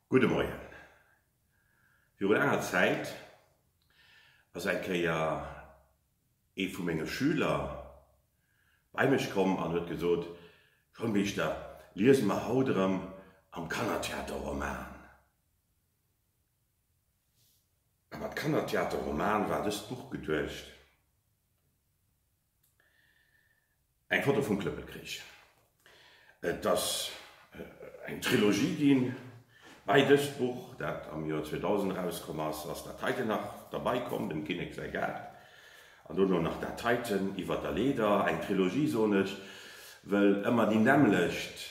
Gudde Moien. Viru laanger Zäit ass eng Kéier ee vu menge Schüler bei mech komm an huet gesot, Schoulmeeschter, liese mer haut erëm am Kannertheaterroman. A mat Kannertheaterroman war dëst Buch geduecht. Eng Foto vum Klëppelkrich. Et ass eng Trilogie ginn. Bei dëst Buch, dat am Joer 2000 erauskomm ass, ass dat heiten nach derbei komm, Dem Kinnek säi Gaart, an dono nach dat heiten, Iwwer der Leeder. Eng Trilogie soen ech, wëll ëmmer déi nämmlecht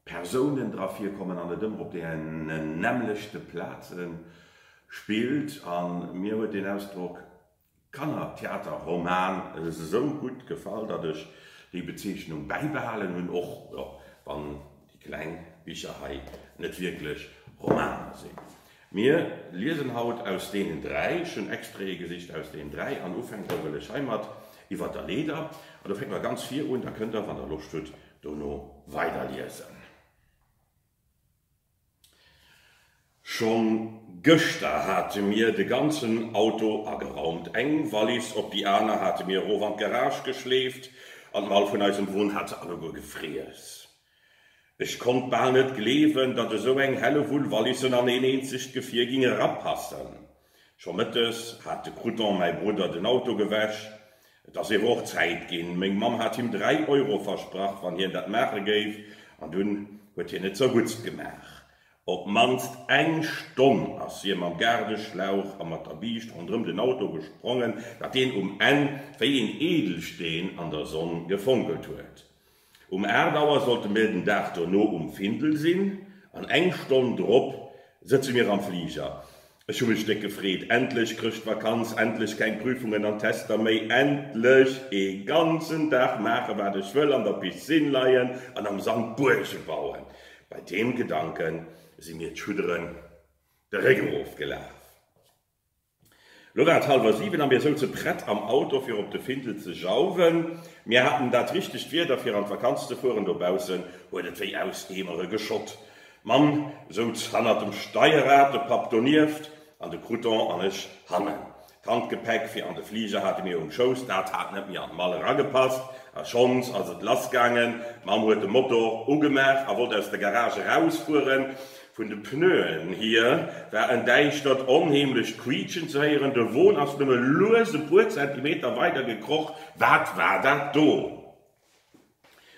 Persounen dra virkommen an et ëmmer op deenen nämmlechte Plaze spillt. A mir huet deen Ausdrock Kannertheaterroman esou gutt gefall, datt ech déi Bezeechnung bäibehalen hunn, och wann déi kleng Bicher hei net wierklech Romaner sinn. Mir liesen haut aus deenen 3, ech hunn Extraite gesicht aus deenen 3, an ufänke wëll ech heimat, Iwwer der Leeder. An do fänke mer ganz vir un, da kënnt der, wann der Loscht hutt, dono weiderliesen. Schonn gëschter hate mir de ganzen Auto ageraumt. Eng Wallis op déi aner hate mir erof an d'Garage geschleeft an d'Mall vun eisem Won hat se alleguer gefriess. Ech konnt bal net gleewen, datt esou eng Hellewull Wallissen an een eenzegt Gefier ging erapassen. Scho mëttes hat de Crouton, mäi Brudder, den Auto gewäsch. Et ass iewer och Zäit ginn. Meng Mamm hat him 3 Euro versprach, wann hien dat maache géif, an dunn huet hien et zerguttst gemaach. Op d'mannst eng Stonn ass hie mam Gaardeschlauch a mat der Biischt ronderëm den Auto gesprongen, datt deen um Enn wéi een Edelsteen an der Sonn gefonkelt huet. Um 8 Auer sollte mir den Dag dono um Findel sinn an eng Stonn drop sëtze mir am Fliger. Ech hu mech déck gefreet, endlech Chrëschtvakanz, endlech keng Prüfungen an Tester méi, endlech ee ganzen Dag maache wat ech wëll, an der Piscine leien an am Sand Buerge bauen. Bei deem Gedanke si mir d'Schudderen de Réck erof gelaf. Lo war et hallwer 7 a mir souze prett am Auto fir op de Findel ze jauwen. Mir haten dat richtegt Wieder fir an d'Vakanz ze fueren. Dobaussen huet et wéi aus Eemere geschott. D'Mamm souz hannert dem Steierrad, de Papp donieft an de Crouton an ech hannen. D'Handgepäck fir an de Fliger hate mir um Schouss, dat hat net méi an d'Mall eragepasst a schonns ass et lassgaangen. D'Mamm huet de Motor ugemaach a wollt aus der Garage erausfueren. Vun de Pneuen hier war en däischtert, onheemlecht Quiitschen ze héieren. De Won ass nëmme lues e puer Zentimeter weider gekroch. Wat war dat do?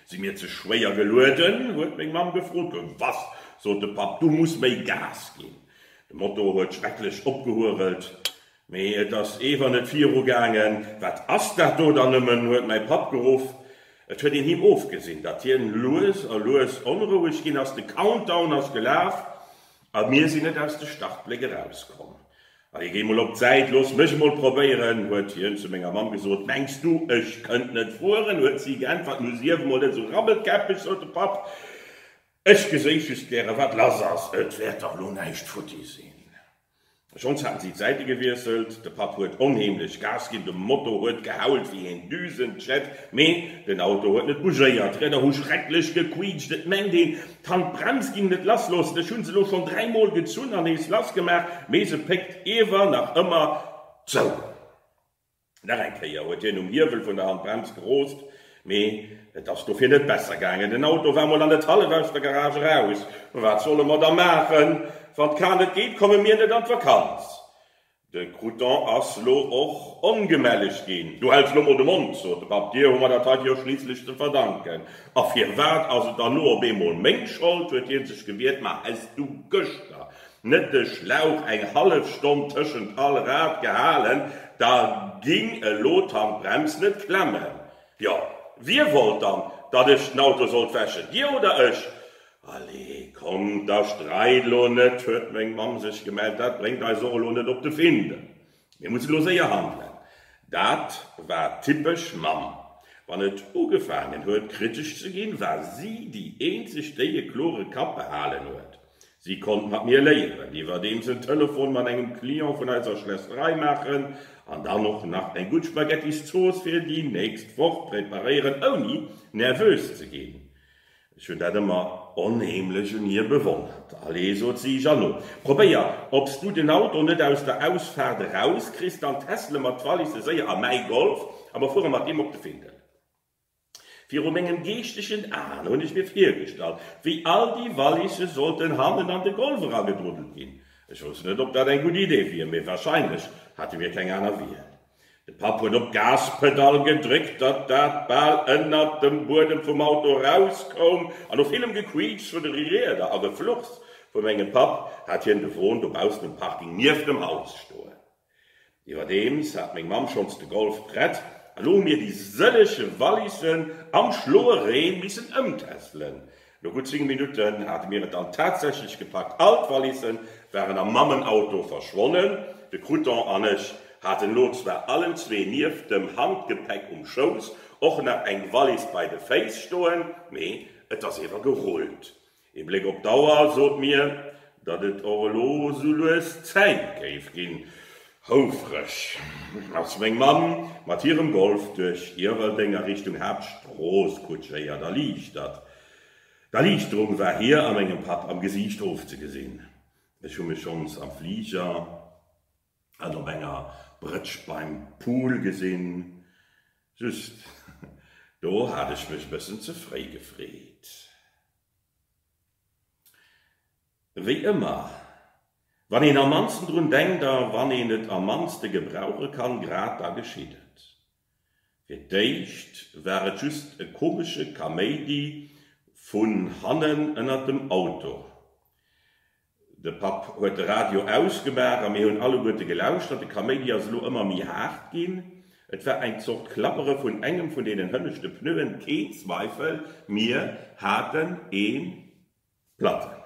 Si mir ze schwéier gelueden? huet meng Mamm gefrot. Gewass, sot de Papp, du muss méi Gas ginn. De Motor huet schrecklech opgehuerelt, mee et ass ewer net viru gaangen. Wat ass dat do dann nëmmen? huet mäi Papp geruff. Et huet een him ofgesinn, datt hien lues a lues onroueg ginn ass. De Countdown ass gelaf a mir sinn net aus de Startbléck erauskomm. Allez, géi mol op d'Säit, looss mech emol probéieren, huet hien zu menger Mamm gesot. Mengs du, ech kënnt net fueren? huet si geäntwert. Nu sief emol net esou rabbelkäppeg, sot de Papp. Ech geséich just gäre wat lass ass. Et wäert dach lo näischt futti sinn. Schonns haten si d'Säite gewiesselt, de Papp huet onheemlech Gas ginn, de Moto huet gehault wéi een Düsenjet, mee den Auto huet net bougéiert, d'Rieder hu schrecklech gequiitscht, et mengt een, d'Handbrems ging net lassloossen. Ech hunn se lo schonn dräimol gezunn an nees lassgemaach, mee se péckt iewer nach ëmmer zou. Nach eng Kéier huet hien um Hiewel vun der Handbrems geroost, mee et ass dofir net besser gaangen. Den Auto war mol an net hallef aus der Garage eraus. Wat solle mer da maachen? Wann d'Kar net geet, komme mir net an d'Vakanz. De Crouton ass lo och ongemelleg ginn. Du häls lo mol de Mond, sot de Papp, dir hu mer dat heite jo schliisslech ze verdanken. A firwat ass et dann lo op eemol meng Schold? huet hie sech gewiert. Ma häss du gëschter Net de Schlauch eng hallef Stonn tëschent all Rad gehalen, da ging elo d'Handbrems net klemmen. Jo, wie wollt dann, datt ech den Auto sollt wäschen, dir oder ech? Allez, kommt, da streit elo net, huet meng Mamm sech gemellt, dat bréngt eis och elo net op de Findel. Mir musse lo séier handelen. Dat war typesch Mamm. Wann et ugefaangen huet kritesch ze ginn, war si déi eenzeg, déi e klore Kapp behalen huet. Si konnt mat mir léieren, iwwerdeems en Telefon mat engem Client vun eiser Schlässerei maachen an dann och nach eng gutt Spaghettiszooss fir déi nächst Woch preparéieren, ouni nervös ze ginn. Ech hunn dat ëmmer. Onheemlech un hir bewonnert. Allez, sot si, Jeannot, probéier, ob s du den Auto net aus der Ausfaart erauskriss, dann tässele mer d'Wallisse séier a mäi Golf a mer fuere mat deem op de Findel. Viru mengem geeschtegen Aen hunn ech mir virgestallt, wéi all déi Wallisse sollten hannen an de Golf eragedruddelt ginn. Ech wousst net, ob dat eng gutt Idee wier, mee warscheinlech hate mir keng aner Wiel. De Papp huet op d'Gaspedall gedréckt, datt dat bal ënnert dem Buedem vum Auto erauskoum, an no villem Gequiitsch vun de Rieder a Gefluchs vu mengem Papp hat hien de Won dobaussen um Parking nieft dem Haus stoen. Iwwerdeems hat meng Mamm schonns de Golf prett a lo hu mir déi sëllege Wallissen am schloe Reen missen ëmtässelen. No gutt 10 Minutten hate mir et dann tatsächlech gepackt, all d'Wallissen waren am Mammenauto verschwonnen. De Crouton an ech haten lo zwar allen zwee nieft dem Handgepäck um Schouss och nach eng Wallis bei de Féiss stoen, mee et ass ewer gerullt. Ee Bléck op d'Auer sot mir, datt et och elo sou lues Zäit géif ginn. Houfreg ass meng Mamm mat hirem Golf duerch Ierweldeng a Richtung Haaptstrooss kutschéiert. Erliichtert, d'Erliichterung war hir a mengem Papp am Gesiicht ofzegesinn. Ech hu mech schonns am Fliger an op enger Brëtsch beim Pool gesinn, just do hat ech mech e bëssen ze fréi gefreet. Wéi ëmmer, wann een am mannsten drun denkt a wann een et am mannste gebrauche kann, grad da geschitt et. Fir d'éischt war et just e komesche Kaméidi vun hannen ënnert dem Auto. De Papp huet de Radio ausgemaach a mir hunn alleguerte gelauschtert. De Kaméidi ass elo ëmmer méi haart ginn. Et war eng Zort Klappere vun engem vun deenen hënneschte Pneuen, keen Zweifel, mir haten ee Platten.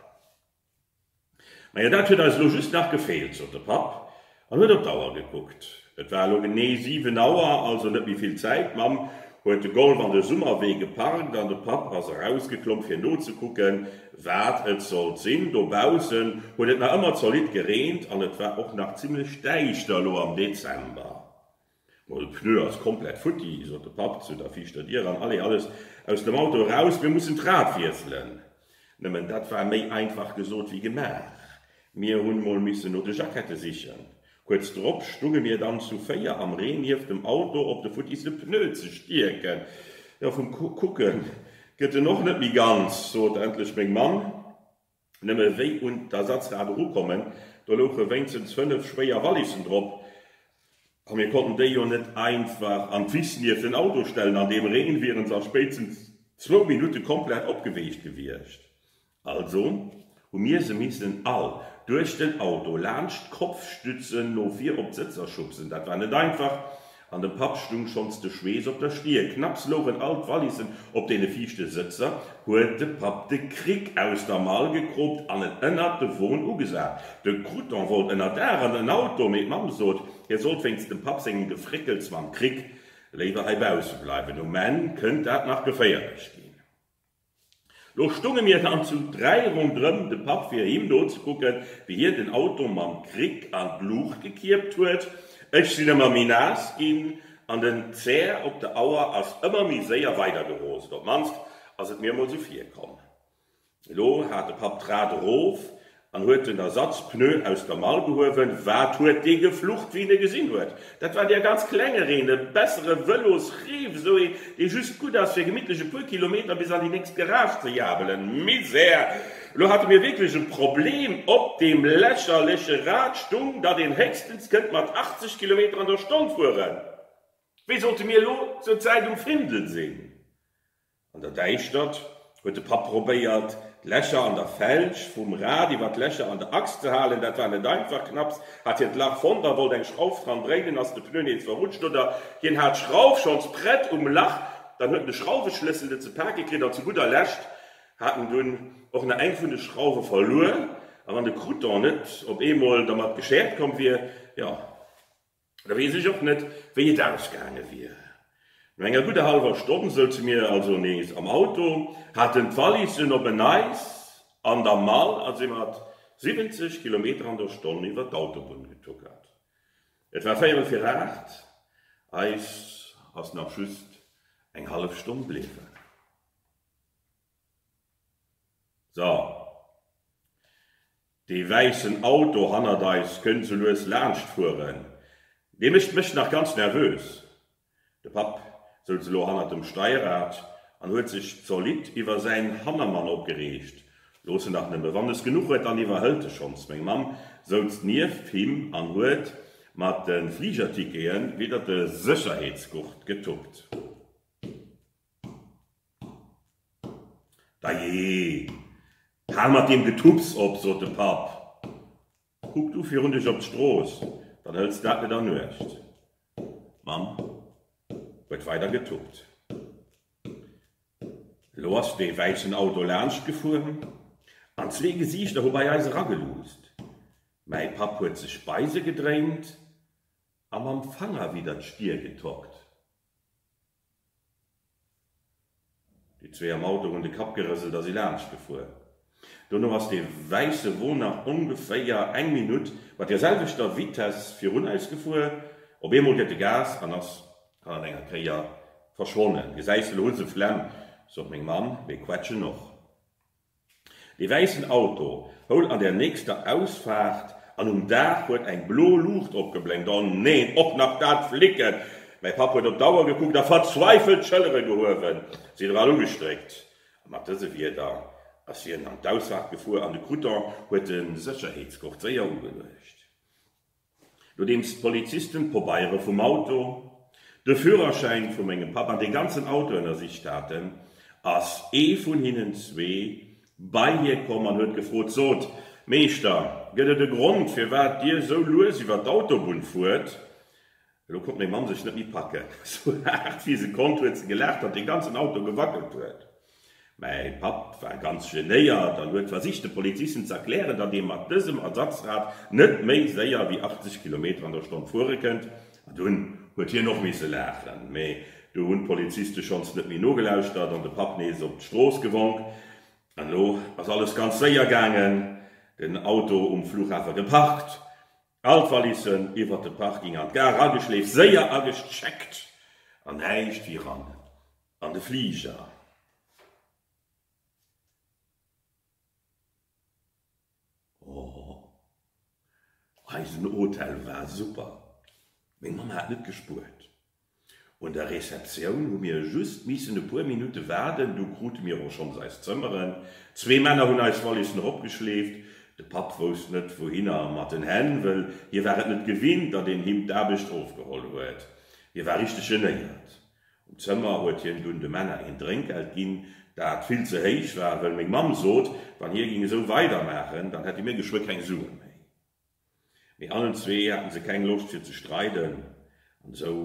Majo, dat huet eis elo just nach gefeelt, sot de Papp an huet op d'Auer gekuckt. Et war elo genee 7 Auer, also net méi vill Zäit. D'Mamm huet de Golf an de Summerwee geparkt an de Papp ass erausgeklomm fir nozekucken, wat et sollt sinn. Dobaussen huet et nach ëmmer zolidd gereent an et war och nach zimmlech däischter elo am Dezember. Mo de Pneu ass komplett futti, sot de Papp zu der viischter Dier an allez, alles aus dem Auto eraus, mir mussen d'Rad wiesselen. Nëmmen dat war méi einfach gesot wéi gemaach. Mir hunn mol missen no de Jackette sichen. Kuerz drop stunge mir dann zu 4 am Reen nieft dem Auto op de futtisse Pneu ze stierken. Jo, vum Kucke gëtt en och net méi ganz, sot endlech meng Mamm. Nëmme wéi un d'Ersatzrad erukommen, do louche wéinstens 5 schwéier Wallissen drop. A mir konnten déi jo net einfach an d'Wiss nieft den Auto stellen, an deem Reen wieren se a spéitstens zwou Minutte komplett opgeweecht gewiescht. Also hu mir se missen all duerch den Auto laanscht d'Kopfstützen no vir op d'Sëtzer schubsen. Dat war net einfach an dem Papp stung schonns de Schweess op der Stier. Knapps louchen all d'Wallissen op deene viischte Sëtzer, huet de Papp de Cric aus der Mall gekroopt an en ënnert de Won ugesat. De Crouton wollt ënnerdaach an den Auto, mee d'Mamm sot, hie sollt wéinst dem Papp sengem Gefréckels mam Cric léiwer heibausse bleiwen. Um Enn kënnt dat nach geféierlech ginn. Lo stunge mir dann zu 3 rondrëm de Papp fir him nozekucken, wéi hien den Auto mam Cric an d'Luucht gekierpt huet. Ech sinn ëmmer méi naass ginn an den Zär op der Auer ass ëmmer méi séier weidergerost. Op d'mannst ass et mir emol sou virkomm. Elo hat de Papp d'Rad erof An huet den Ersatzpneu aus der Mall gehuewen. Wat huet dee geflucht, wéi en e gesinn huet! Dat war deer ganz klenge Reen, e bessere Vëlosreef, esou een, dee just gutt ass, fir gemittlech e puer Kilometer bis an déi nächst Garage ze jabelen. Misär! Elo hate mir wierklech e Problem. Op deem lächerleche Rad stung, datt een héchstens kënnt mat 80 Kilometer an der Stonn fueren. Wéi sollte mir elo zur Zäit um Findel sinn? An der Däischtert huet de Papp probéiert, d'Lächer an der Felg vum Rad iwwer d'Lächer an der Achs ze halen. Dat war net einfach. Knapps hat hien d'Lach fonnt a wollt eng Schrauf dran dréinen, ass de Pneu nees verrutscht. Oder hien hat d'Schrauf schonns prett um Lach, dann huet en de Schrauweschlëssel net ze pake kritt an zu gudder Lescht hat en dunn och nach eng vun de Schrauwe verluer. A wann de Crouton net op eemol dermat geschäert komm wier, jo. Da weess ech och net, wéi et ausgaange wier. No enger gudder hallwer Stonn souze mir also nees am Auto, haten d'Wallissen op en Neis an der Mall a si mat 70 Kilometer an der Stonn iwwer d'Autobunn getuckert. Et war véierel fir 8, eis ass nach just eng hallef Stonn bliwwen. So, dee wäissen Auto hannert eis kënnt sou lues laanscht fueren. Dee mécht mech nach ganz nervös. De Papp souz elo hannert dem Steierrad an huet sech zolidd iwwer säin Hannermann opgereegt. Looss en dach nëmme, wann es genuch huet, dann iwwerhëlt e schonns. Meng Mamm souz nieft him an huet mat de Fligertickete widder de Sécherheetsgurt getuppt. Dajee, hal mat deem Getupps op, sot de Papp. Kuck du virun dech op d'Strooss, dann hëls dat net an Uecht. D'Mamm huet weider getuppt. Elo ass dee wäissen Auto laanscht gefuer an zwee Gesiichter hu bei eis erageluusst. Mäi Papp huet sech bei se gedréint a mam Fanger widder d'Stier getockt. Déi zwee am Auto hunn de Kapp gerëselt a si laanscht gefuer. Dono ass dee wäisse Won nach ongeféier eng Minutt mat där selwechter Vitess virun eis gefuer. Op eemol gëtt e Gas an ass hannert enger Kéier verschwonnen. Gesäis de, lo hu se Flemm, sot meng Mamm, mee quetschen och. Dee wäissen Auto houl an der nächster Ausfaart an um Daach huet eng blo Luucht opgeblénkt. Oh neen, och nach dat Flicken! Mäi Papp huet op d'Auer gekuckt a verzweifelt d'Schëllere gehuewen. Si der all ugestréckt. A mat dëse Wierder ass hien an d'Ausfaart gefuer an de Crouton huet de Sécherheetsgurt séier ugeluecht. Nodeems d'Polizisten d'Pobeiere vum Auto, de Führerschäin vu mengem Papp an de ganzen Auto ënnersicht haten, ass ee vun hinnen zwee bei hie komm an huet gefrot, Sot, Meeschter, gëtt et e Grond, firwat Dir esou lues iwwer d'Autobunn fuert? Elo konnt meng Mamm sech net méi packen. Sou haart wéi se konnt huet se gelaacht, datt dee ganzen Auto gewackelt huet. Mäi Papp war ganz genéiert an huet versicht de Polizisten ze erklären, datt ee mat dësem Ersatzrad net méi séier wéi 80 Kilometer an der Stonn fuere kënnt. An dunn huet hien och misse laachen. Mee du hunn d'Poliziste schonns net méi nogelauschtert an de Papp nees op d'Strooss gewonk. An elo ass alles ganz séier gaangen, den Auto um Flughafe geparkt, All d'Valissen iwwert de Parking an d'Gare ageschleeft, séier agecheckt an näischt wéi ran an de Fliger. Oh, eisen Hotel war super, meng Mamm hat net gespuert. Un der Receptioun hu mir just missen e puer Minutte waarden, du krute mir och schonns eis Zëmmeren. Zwee Männer hunn eis Wallissen eropgeschleeft. De Papp wousst net wouhinner mat den Hänn, wëll hie war et net gewinnt, datt een him d'Aarbecht ofgeholl huet. Hie war richteg genéiert. Um Zëmmer huet hien dunn de Männer een Drénkgeld ginn, dat vill ze héich war, wëll meng Mamm sot, wann hie ging esou weidermaachen, dann hätte mir geschwë keng Sue méi. Mee allen zwee haten se keng Loscht fir ze streiden, an esou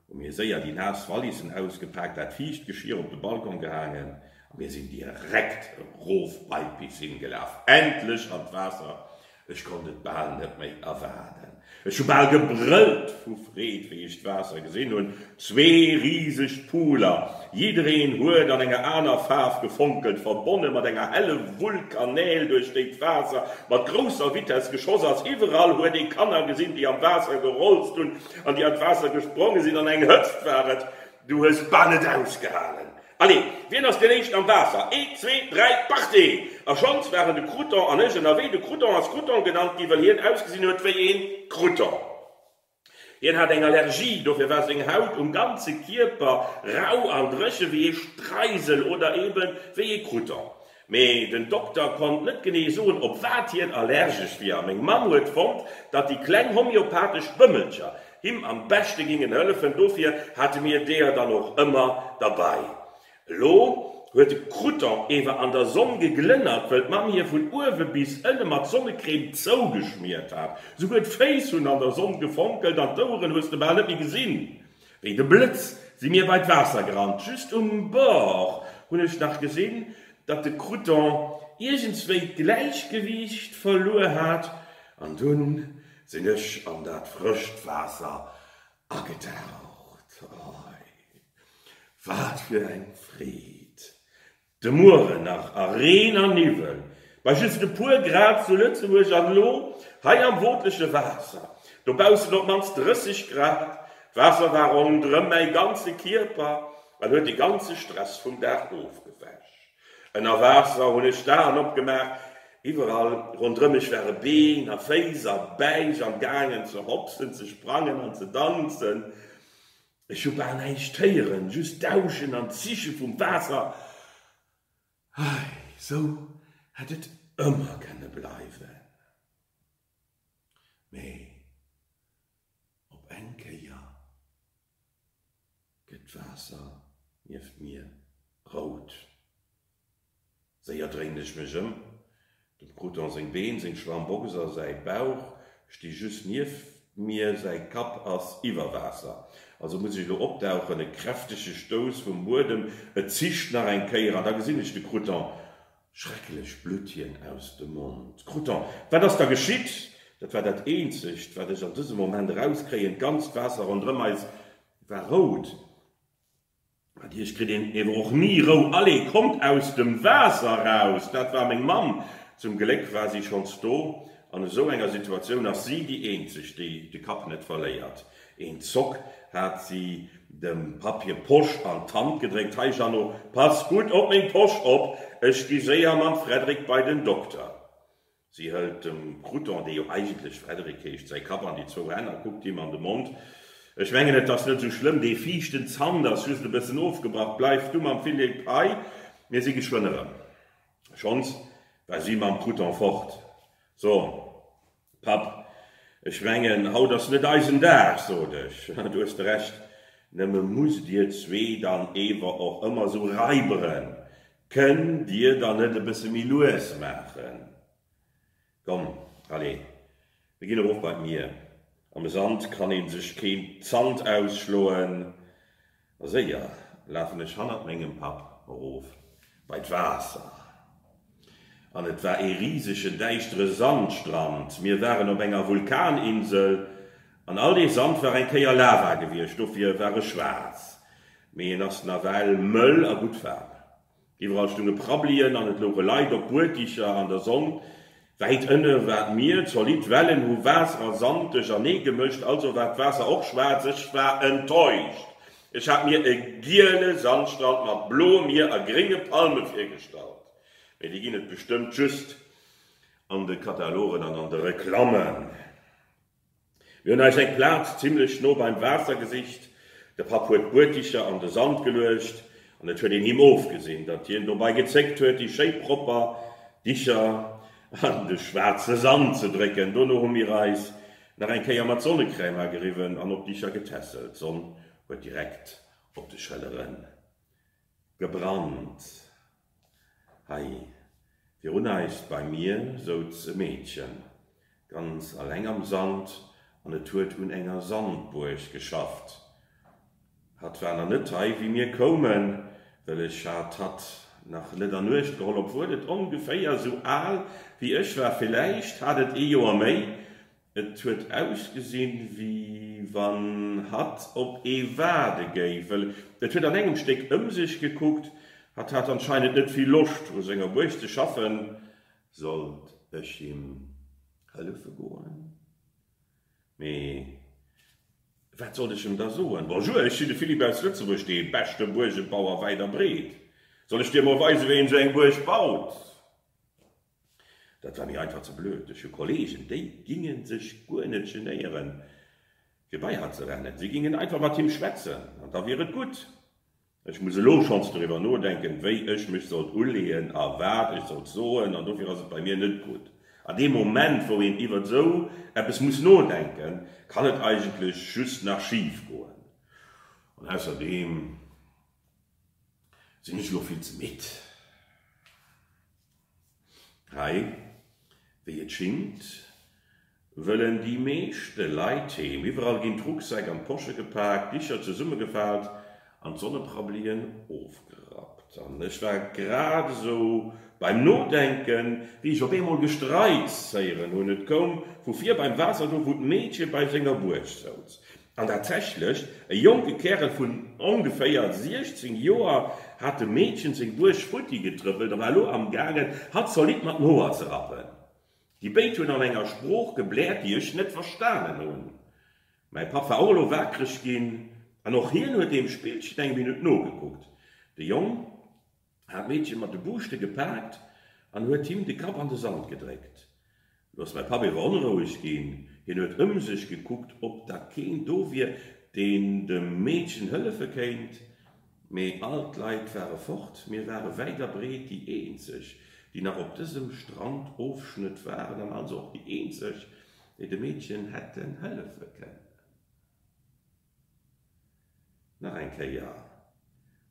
hu mir séier déi naass Wallissen ausgepaakt, dat fiicht Geschir op de Balcon gehaangen a mir sinn direkt erof bei d'Piscine gelaf. Endlech an d'Waasser! Ech konnt et bal net méi erwaarden. Ech hu bal gebrëllt vu Freed, wéi ech d'Waasser gesinn hunn. Zwee riseg Pooler, jiddereen huet an enger aner Faarf gefonkelt, verbonne mat enger helle Wull Kanäl, duerch déi d'Waasser mat grousser Vitess geschoss ass. Iwwerall huet ee Kanner gesinn, déi am Waasser gerolzt hunn an déi an d'Waasser gespronge sinn. An eng Hëtzt war et, du hues bal net ausgehalen. Allez, wien ass deen éischten am Waasser? Een, zwee, dräi, partez! A schonns waren de Crouton an ech ënnerwee. De Crouton ass Crouton genannt gi, well hien ausgesinn huet wéi een Crouton. Hien hat eng Allergie, dofir war seng Haut um ganze Kierper rau an dréche wéi ee Streisel oder eben wéi ee Crouton. Mee den Dokter konnt net genee soen, op wat hien allergesch wier a meng Mamm huet fonnt, datt déi kleng homeopathesch Bëmmelcher him am beschte gingen hëllefen, dofir hate mir deeër dann och ëmmer derbei. Elo huet de Crouton ewer an der Sonn geglënnert, wëll d'Mamm hie vun uewe bis ënne mat Sonnecrème zougeschmiert hat. Souguer d'Féiss hunn an der Sonn gefonkelt an d'Oueren hues de bal net méi gesinn. Wéi de Blëtz si mir bei d'Waasser gerannt. Just um Bord hunn ech nach gesinn, datt de Crouton iergendswéi d'Gläichgewiicht verluer hat an dunn sinn ech an dat frëscht Waasser Agetaucht, oi, wat fir eng Freed! De Mueren nach a Reen an Niwwel, bei just e puer Grad zu Lëtzebuerg an elo hei am wootleche Waasser, dobaussen op mannst 30 Grad. D'Waasser war ronderëm mäi ganze Kierper an huet de ganze Stress vum Dag ofgewäsch. Ënner Waasser hunn ech d'Aen opgemaach. Iwwerall ronderëm mech ware Been a Féiss a Bäich am gaangen ze hopsen, ze sprangen an ze danzen. Ech hu bal näischt héieren, just d'Dauschen an d'Zische vum Waasser. Hei, sou hätt et ëmmer kënne bleiwen. Mee op eng Kéier gëtt d'Waasser nieft mir rout. Séier dréinen ech mech ëm. Dem Crouton seng Been, seng Schwammbox a säi Bauch sti just nieft mir, säi Kapp ass iwwer Waasser. Also muss ech elo opdauchen. E kräftege Stouss vum Buedem, et zischt nach eng Kéier an da gesinn ech de Crouton. Schrecklech blutt hien aus dem Mond. Crouton, wat ass da geschitt? Dat war dat eenzegt, wat ech an dësem Moment erauskréien. D'ganzt Waasser ronderëm eis war rout. Mat iech kritt een ewer och ni Rou. Allez, kommt aus dem Waasser raus! Dat war meng Mamm. Zum Gléck war si schonns do. An esou enger Situatioun ass si déi eenzeg, déi de Kapp net verléiert. Een Zock hat si dem Papp hir Posch an d'Hand gedréckt. Hei Jeannot, pass gutt op meng Posch op, ech gi séier mam Frederic bei den Dokter. Si hëlt dem Crouton, dee jo eigentlech Frederic heescht, säi Kapp an déi zwou Hänn a kuckt him an de Mond. Ech mengen, et ass net esou schlëmm, dee viischten Zant ass just e bëssen ofgebrach. Bleif du mam Philippe hei, mir si geschwënn erëm. Schonns war si mam Crouton fort. So, Papp, ech mengen, haut ass net eisen Dag, sot ech. Du hues de Recht, nëmme musst dir zwee dann ewer och ëmmer esou raiberen. Kënnt dir dann net e bësse méi lues maachen? Komm, allez, mir ginn erof bei d'Mier. Am Sand kann ee sech keen Zant ausschloen. A séier lafen ech hannert mengem Papp erof bei d'Waasser. An et war ee risegen, däischtere Sandstrand. Mir waren op enger Vulkaninsel, an all dee Sand war eng Kéier Lava gewiescht, dofir war e schwaarz. Mee en ass nawell mëll a gutt waarm. Iwwerall stunge Prabbelien an et louche Leit op Bueddicher an der Sonn. Wäit ënne war d'Mier, zolidd Wellen hu Waasser a Sand duerchernee gemëscht, also war d'Waasser och schwaarz. Ech war enttäuscht. Ech hat mir e giele Sandstrand mat bloem Mier a grénge Palme virgestallt. Mee déi ginn et bestëmmt just an de Katalogen an an de Reklammen. Mir hunn eis eng Plaz zimlech no beim Waasser gesicht. De Papp huet d'Bueddicher an de Sand geluecht an et huet een him ofgesinn, datt hien dobei gezéckt huet, déi schéi propper Dicher an de schwaarze Sand ze drécken. Dono hu mir eis nach eng Kéier mat Sonnecrème ageriwwen an op d'Dicher getässelt. D'Sonn huet direkt op de Schëllere gebrannt. Hei virun eis beim Mier souz e Meedchen, ganz alleng am Sand, an et huet un enger Sandbuerg geschafft. Hatt war nach net hei, wéi mir koumen, well ech hat hatt nach net an Uecht geholl, obwuel et ongeféier sou al wéi ech war, villäicht hat et ee Joer méi. Et huet ausgesinn, wéi wann hatt op ee waarde géif, well et huet an engem Stéck ëm sech gekuckt. Hatt hat anscheinend net vill Loscht, u senger Buerg ze schaffen. Sollt ech him hëllefe goen? Mee wat sollt ech em da soen? Bonjour, ech sinn de Philippe aus Lëtzebuerg, dee beschte Buergebauer wäit a breet. Soll ech dir mol weisen, wéi een esou eng Buerg baut? Dat war mir einfach ze blöd. Ech hu Kollegen, déi ginge sech guer net genéieren, fir bei hatt ze rennen. Si gingen einfach mat him schwätzen an da wier et gutt. Ech muss elo schonns doriwwer nodenken, wéi ech mech sollt uleeën a wat ech sollt soen, an dofir ass et bei mir net gutt. An deem Moment, wou een iwwert esou eppes muss nodenken, kann et eigentlech just nach schif goen. An ausserdeem sinn ech elo vill ze midd. Hei, wéi et schingt, wëllen déi meeschte Leit heem. Iwwerall ginn d'Rucksäck an d'Posche gepaakt, d'Bicher zesummegefaalt an d'Sonneprabbelien ofgerappt. An ech war grad esou beim Nodenken, wéi ech op eemol Gestreits héieren hunn. Et koum vu vir beim Waasser, do wou d'Meedche bei senger Buerg souz. An tatsächlech, e jonke Kärel vun ongeféier 16 Joer hat dem Meedchen seng Buerg futti getrëppelt a war elo am gaangen, hatt zolidd mat den Hoer ze rappen. Déi béid hunn an enger Sprooch gebläert, déi ech net verstanen hunn. Mäi Papp war och elo waakreg ginn an och hien huet deem Spillchen eng Minutt nogekuckt. De Jong. Hat d'Meedche mat de Buuschte gepaakt an huet him de Kapp an de Sand gedréckt. Lo ass mäi Papp ewer onroueg ginn. Hien huet ëm sech gekuckt, ob da keen do wier, deen dem Meedchen hëllefe kéint. Mee all d'Leit ware fort. Mir ware wäit a breet déi eenzeg, déi nach op dësem Strandofschnëtt waren an also och déi eenzeg, déi dem Meedchen hätten hëllefe kënnen. Nach eng Kéier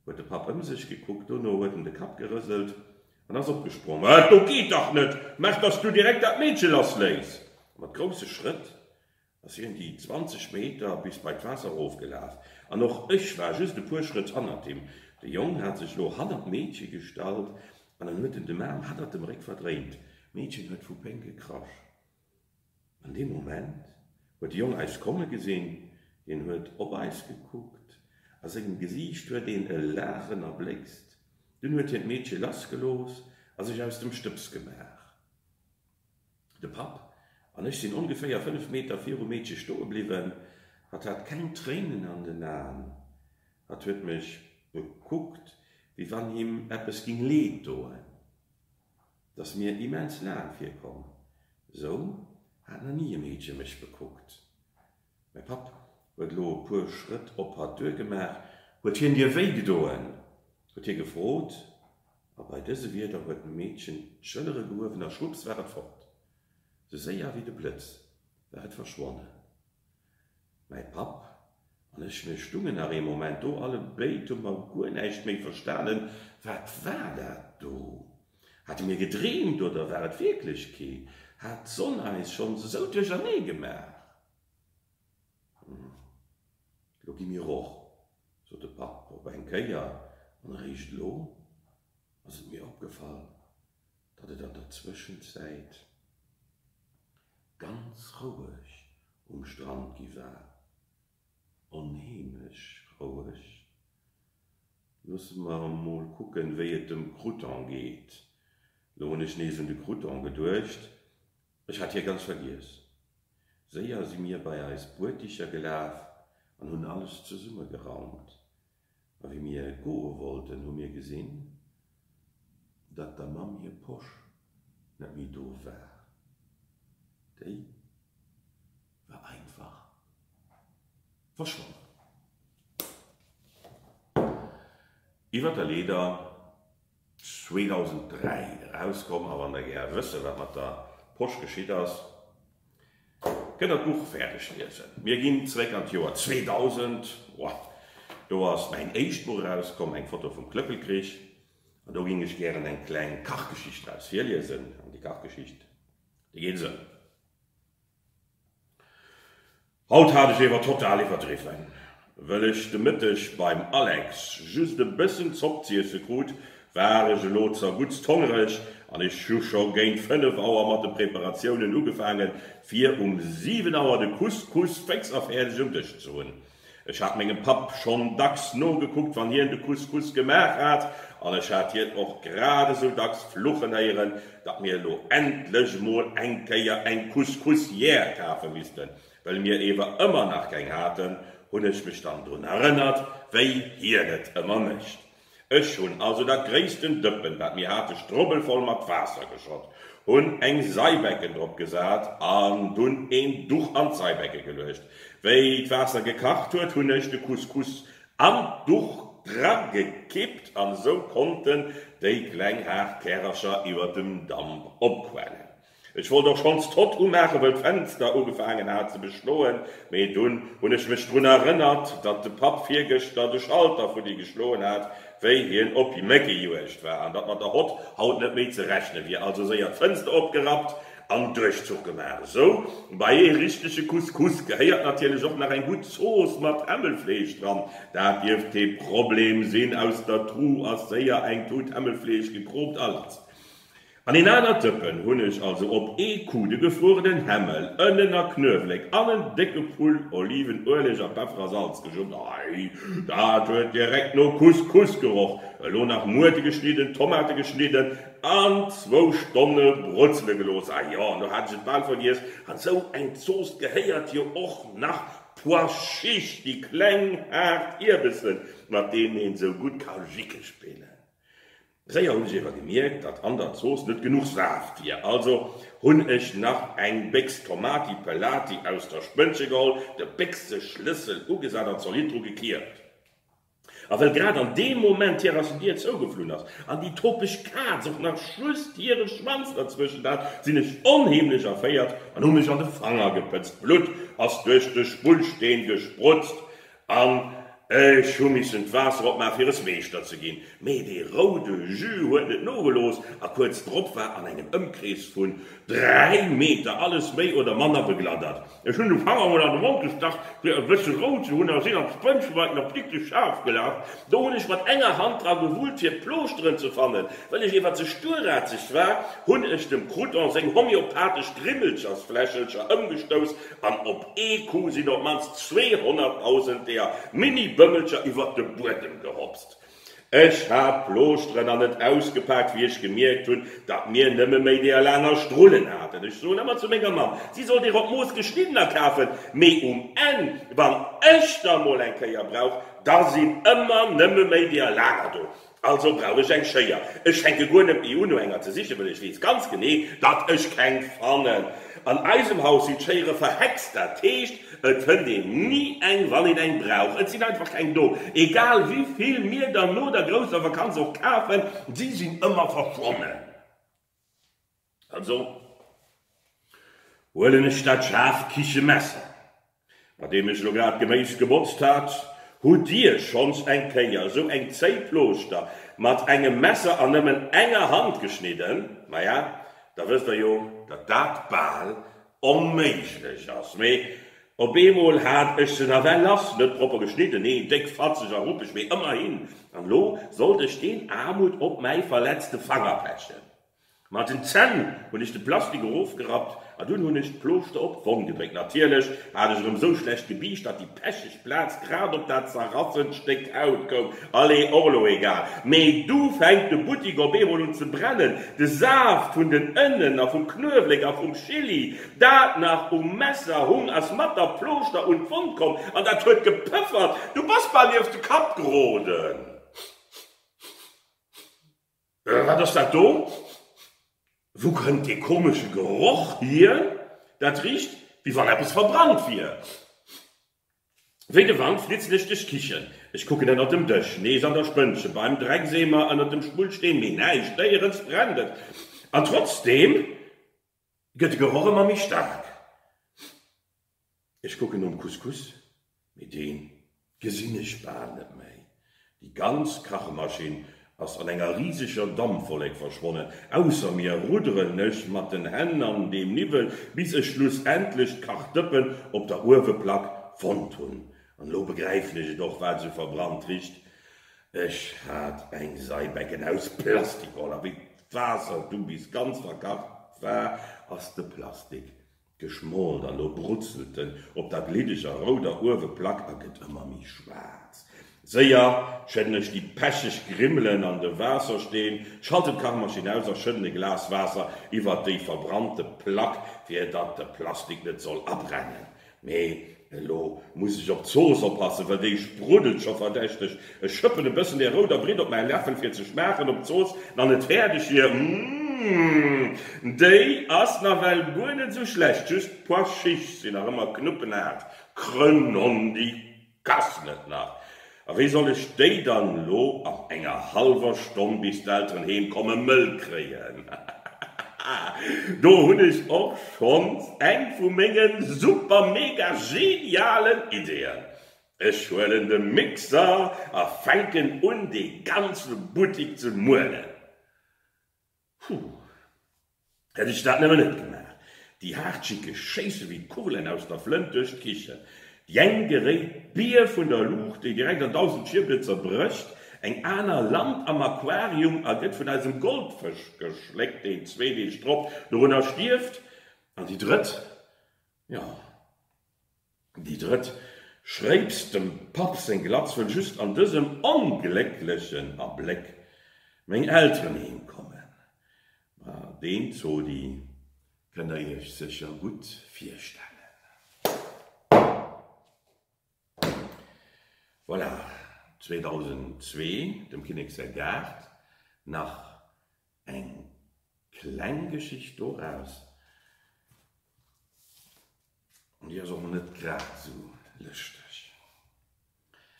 huet de Papp ëm sech gekuckt, dono huet en de Kapp gerëselt an ass opgesprong. Dat do geet dach net! Maach, dass du direkt dat Meedche lassléiss! A mat grousse Schrëtt ass hien déi 20 Meter bis bei d'Waasser erofgelaf. An och ech war just e puer Schrëtt hannert him. De Jong hat sech lo hannert d'Meedche gestallt an dann huet en de Maarm hannert dem Réck verdréint. D'Meedchen huet vu Péng gekrasch. An deem Moment huet de Jong eis komme gesinn. Hien huet op eis gekuckt. A sengem Gesiicht huet een e Laachen erbléckst. Dunn huet hien d'Meedche lassgelooss a sech aus dem Stëbs gemaach. De Papp an ech sinn ongeféier 5 Meter virum Meedche stoe bliwwen. Hatt hat keng Tréinen an den Aen. Hatt huet mech bekuckt, wéi wann him eppes ging leed doen. 't ass mir immens laang virkomm, sou hat na ni e Meedche mech bekuckt. Mäi Papp huet elo e puer Schrëtt op hatt duergemaach. Huet hien dir wéi gedoen? huet hie gefrot, a bei dëse Wierder huet d'Meedchen d'Schëllere gehuewen a schwupps war et fort. Sou séier wéi de Blëtz war et verschwonnen. Mäi Papp an ech, mir stungen nach ee Moment do, alle béid hu mer guer näischt méi verstanen. Wat war dat do? Hate mir gedreemt oder war et Wierklechkeet? Hat d'Sonn eis schonns esou duerchernee gemaach? Lo gi mir och, sot de Papp op eng Kéier, an eréischt elo ass et mir opgefall, datt et an der Zwëschenzäit ganz roueg um Strand gi war, onheemlech roueg. Loosse mer emol kucken, wéi et dem Crouton geet. Lo hunn ech nees un de Crouton geduecht, ech hat hie ganz vergiess. Séier si mir bei eis Bueddicher gelaf an hunn alles zesummegeraumt. A wéi mir goe wollten, hu mir gesinn, datt der Mamm hir Posch net méi do war. Déi war einfach verschwonnen. Iwwer der Leeder 2003 erauskomm. A wann der gär wësse wat mat der Posch geschitt ass, kënnt der d'Buch fäerdeg liesen. Mir ginn zeréck an d'Joer 2000. Do ass mäin éischt Buch erauskomm, Eng Foto vum Klëppelkrich. An do géing ech gären eng kleng Kachgeschicht draus virliesen. An déi Kachgeschicht, déi geet esou. Haut hat ech ewer total iwwerdriwwen. Wëll ech de Mëtteg beim Alex just e bëssen Zopp z'iesse krut, war ech elo zerguttst hongreg an ech hu scho géint 5 Auer mat de Preparatiounen ugefaangen, fir um 7 Auer de Couscous féx a fäerdeg um Dësch ze hunn. Ech hat mengem Papp schonn dacks nogekuckt, wann hien de Couscous gemaach hat, an ech hat hien och grad esou dacks fluchen héieren, datt mir elo endlech mol eng Kéier eng Couscoussière kafe missten. Well mir ewer ëmmer nach keng haten, hunn ech mech dann drun erënnert, wéi hien et ëmmer mécht. Ech hunn also dat gréissten Dëppen, wat mir hate, strubbelvoll mat Waasser geschott, hunn eng Seibecken drop gesat an dunn een Duch an d'Seibecke geluecht. Wéi d'Waasser gekacht huet, hunn ech de Couscous an d'Duch dragekippt an esou konnten déi kleng haart Kärercher iwwer dem Damp opquellen. Ech wollt och schonns d'Hott umaachen, wëll d'Fenster ugefaangen hat ze beschloen, mee dunn hunn ech mech drun erënnert, datt de Papp virgëschter de Schalter futti geschloen hat, wéi hien op Méckejuegd war, an datt mat der Hott haut net méi ze rechne wier. Also séier d'Fënster opgerappt an Duerchzuch gemaach. Esou, bei ee richtege Couscous gehéiert natierlech och nach eng gutt Zooss mat Hämmelfleesch dran. Dat dierft kee Problem sinn, aus der Truh ass séier eng Tut Hämmelfleesch gekroopt a lass. An een anert Dëppen hunn ech also op ee Coup de gefruerenen Hämmel, Ënnen a Knuewelek an en décke Pull Olivenueleg a Peffer a Salz gejummt. Ei, dat huet direkt no Couscous geroch! Elo nach Muerte geschnidden, Tomate geschnidden an zwou Stonne brutzele gelooss. Ah jo, an do hat ech et bal vergiess, an sou eng Zooss gehéiert jo och nach Pois chiche, déi kleng haart Ierbessen, mat deenen een sou gutt ka Jicke spillen. Séier hunn ech ewer gemierkt, datt an der Zooss net genuch Saaft wier, also hunn ech nach eng Béchs Tomati Pelati aus der Spënnche geholl, de Béchseschlëssel ugesat an zolidd dru gekierft. A well grad an deem Moment d'Terrassendier zougeflunn ass an déi topeg Kaz och nach just hire Schwanz derzwëschent hat, sinn ech onheemlech erféiert an hu mech an de Fanger gepëtzt. D'Blutt ass duerch de Spullsteen gesprutzt An ech hu missen d'Waasser opmaachen, fir es meeschter ze ginn. Mee dee roude Jus huet net nogelooss a kuerz drop war an engem Ëmkrees vun 3 Meter alles méi oder manner begladdert. Ech hunn de Fanger mol an de Mond gestach, fir e bësse Rou ze hunn a sinn an d'Spënnche bei den Apdiktesch-Schaf gelaf. Do hunn ech mat enger Hand dra gewullt, fir d'Plooschteren ze fannen. Well ech ewer ze stuerazeg war, hunn ech dem Crouton seng homeopathesch Grimmelchersfläschelcher ëmgestouss An op ee Coup sinn op d'mannst 200.000 deeër Mini-Bëmmelcher iwwert de Buedem gehopst. Ech hat d'Plooschteren an net ausgepaakt, wéi ech gemierkt hunn, datt mir nëmme méi deeër laanger Strullen haten. Ech soen ëmmer zu menger Mamm, si soll deer op Mooss geschniddener kafen, mee um Enn, wann ech der mol eng Kéier brauch, da sinn ëmmer nëmme méi deeër laanger do. Also brauch ech eng Schéier. Ech fänke guer net méi un no enger ze sichen, well ech weess ganz genee, datt ech keng fannen. An eisem Haus sinn d'Schéiere verhext, dat heescht, et fënnt een ni eng, wann een eng brauch. Et sinn einfach keng do. Egal wéi vill mir der no der grousser Vakanz och kafen, si sinn ëmmer verschwonnen. Also huelen ech dat schaarft Kichemesser, mat deem ech elo grad d'Geméis gebotzt hat. Hutt Dir schonns eng Kéier esou eng zéi Plooschter mat engem Messer an nëmmen enger Hand geschnidden? Maja, da wësst Der jo, datt dat bal onméiglech ass. Mee op eemol hat ech se nawell lass, net propper geschnidden, nee, déck fatzeg a ruppeg, mee ëmmerhin. An elo sollt ech deen Aarmut op mäi verletzte Fanger pechen. Mat den Zänn hunn ech de Plastik erofgerappt a dunn hunn ech d'Plooschter op d'Wonn gedréckt. Natierlech hat ech erëm sou schlecht gebiischt, datt déi pecheg Plaz grad op dat zerrassent Stéck Haut koum. Allez, och elo egal. Mee du fänkt de Buttik op eemol un ze brennen. De Saaft vun den Ënnen a vum Knuewelek a vum Chili, dat nach um Messer hung, ass mat der Plooschter un d'Wonn komm an dat huet gepëffert, du bass bal nieft de Kapp geroden. Wat ass dat do? Wou kënnt dee komesche Geroch hier? Dat richt, wéi wann eppes verbrannt wier. Wéi de Wand flitzen ech duerch d'Kichen. Ech kucken ënnert dem Dësch, nees an der Spënnche, beim Dreckseemer, ënnert dem Spullsteen, mee näischt, néierens brennt et. An trotzdeem gëtt de Geroch ëmmer méi staark. Ech kucken nom Couscous, mee dee gesinn ech bal net méi. Déi ganz Kachmaschinn ass an enger riseger Dampwollek verschwonnen. Ausser mir rudderen ech mat den Hänn an deem Niwwel, bis ech schlussendlech d'Kachdëppen op der Ueweplack fonnt hunn. An elo begräifen ech et och, wat esou verbrannt richt. Ech hat eng Seibecken aus Plastik geholl, a wéi d'Waasser du bis ganz verkacht war, ass de Plastik Geschmolt an lo brutzelt en op der gliddeger rouder Ueweplack a gëtt ëmmer méi schwaarz. Séier schëdden ech déi pecheg Grimmelen an de Waassersteen, schalten d'Kachmaschinn aus a schëdden e Glas Waasser iwwert déi verbrannte Plack, fir datt de Plastik net soll abrennen. Mee elo muss ech op d'Zooss oppassen, well déi spruddelt scho verdächteg. Ech schëppen e bëssen där rouder Britt op mäi Läffel fir ze schmaachen, ob d'Zooss nach net fäerdeg wier. Mmh, déi ass nawell guer net esou schlecht, just d'Pois chiches sinn nach ëmmer knuppenhaart. Krënnondi Kass net nach! A wéi soll ech déi dann lo an enger hallwer Stonn bis d'Elteren heem komme mëll kréien? Do hunn ech och schonns eng vu mengen super mega genialen Ideeën. Ech huelen de Mixer a fänken un dee ganze Buttik ze muelen. Puh, hätt ech dat nëmmen net gemaach. Déi Haartschicke schéisse wéi Kugelen aus der Flënt duerch d'Kichen. Déi eng geréit d'Bier vun der Luucht, déi direkt an 1000 Schierbelen zerbrécht, eng aner lant am Aquarium a gëtt vun eisem Goldfësch geschléckt, deen zwee Deeg drop dorunner stierft, an déi drëtt, jo. Déi drëtt schréipst dem Papp seng Glatz, wëll just an dësem onglécklechen Abléck meng Elteren heem kommen. Ma deen Zodi kënnt der iech sécher gutt virstellen. Voilà, 2002, dem Kinnek säi Gaart. Nach eng kleng Geschicht doraus, an déi ass och net grad esou lëschteg.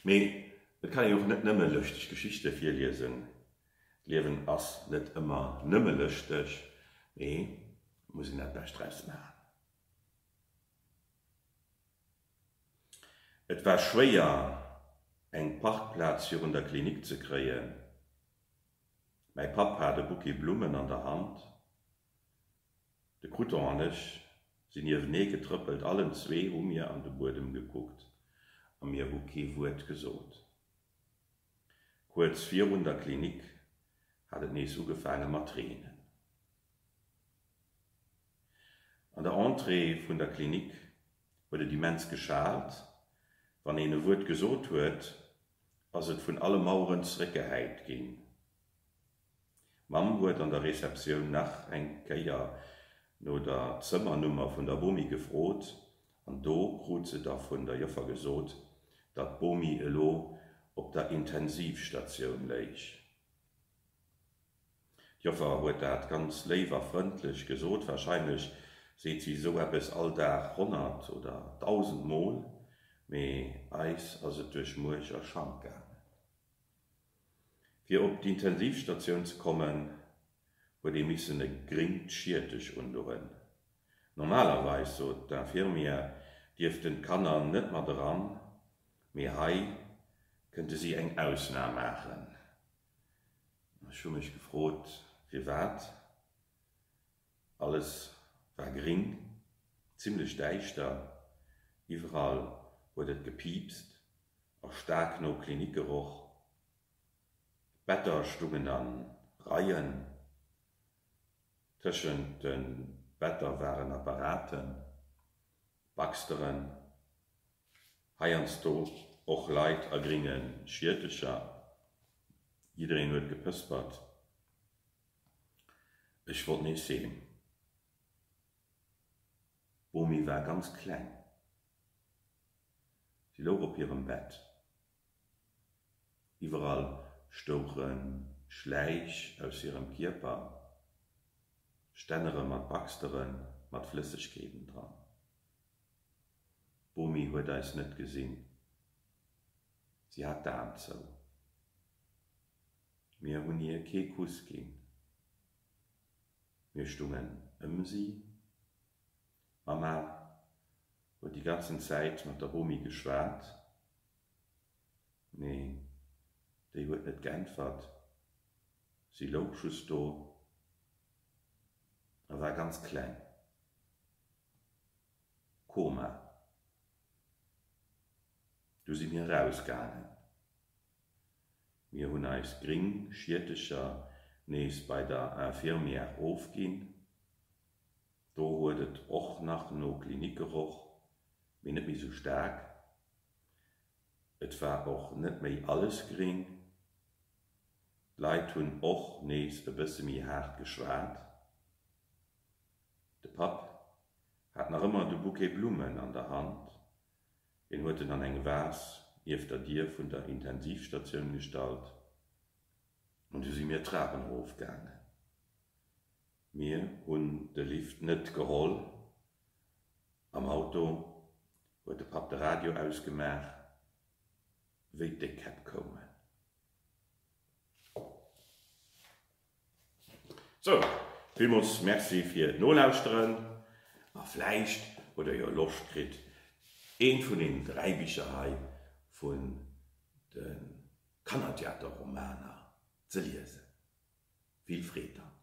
Mee et kann een och net nëmme lëschteg Geschichte virliesen. D'Liewen ass net ëmmer nëmme lëschteg, mee et muss een dat Bescht draus maachen. Et war schwéier, eng Parkplaz virun der Klinik ze kréien. Mäi Papp hat e Bouquet Blummen an der Hand. De Crouton an ech sinn niewenee getrëppelt, allen zwee hu mir an de Buedem gekuckt a mir hu kee Wuert gesot. Kuerz virun der Klinik hat et nees ugefaange mat reenen. An der Entrée vun der Klinik huet et immens geschaalt. Wann een e Wuert gesot huet, ass et vun alle Maueren zeréckgehäit ginn. D'Mamm huet an der Receptioun nach eng Kéier no der Zëmmernummer vun der Bomi gefrot an do krut se da vun der Joffer gesot, datt d'Bomi elo op der Intensivstatioun léich. D'Joffer huet dat ganz léif a frëndlech gesot, wahrscheinlech seet si esou eppes all Dag 100 oder 1000 Mol, mee eis ass et duerch Muerch a Schank gaangen. Fir op d'Intensivstatioun ze kommen, huet ee missen e gringt Schiertech undoen. Normalerweis, sot d'Infirmière, dierften d'Kanner net mat eran, mee hei kënnte si eng Ausnam maachen. Ech hu mech gefrot, firwat. Alles war gring, zimlech däischter, iwwerall huet et gepiipst a staark no Klinik geroch. D'Better stungen a Reien, tëschent de Better waren Apparaten. Baxteren, heiansdo och Leit a gringe Schiertecher, jiddereen huet gepëspert. Ech wollt nees heem. D'Bomi war ganz kleng. Si louch op hirem Bett. Iwwerall stouche Schläich aus hirem Kierper, Stännere mat Baxtere mat Flëssegkeeten dran. D'Bomi huet eis net gesinn. Si hat d'Aen zou. Mir hunn hir kee Kuss ginn. Mir stungen ëm si. D'Mamma huet déi ganzen Zäit mat der Bomi geschwat. Mee déi huet net geäntwert, si louch just do a war ganz kleng. Koma. Du si mir erausgaangen. Mir hunn eis gring Schiertecher nees bei der Infirmière ofginn. Do huet et och nach no Klinik geroch, mee net méi sou staark. Et war och net méi alles gring. D'Leit hunn och nees e bësse méi haart geschwat. De Papp hat nach ëmmer de Bouquet Blummen an der Hand. Hien huet en an eng Vase nieft der Dier vun der Intensivstatioun gestallt an du si mir d'Trapen erofgaangen. Mir hunn de Lift net geholl. Am Auto huet de Papp de Radio ausgemaach, wéi d'Déckkäpp koumen. Sou, villmools Merci fir d'Nolauschteren a vläicht hutt der jo Loscht kritt, eent vun deenen 3 Bicher hei vun de Kannertheaterromaner ze liesen. Vill Freed dann!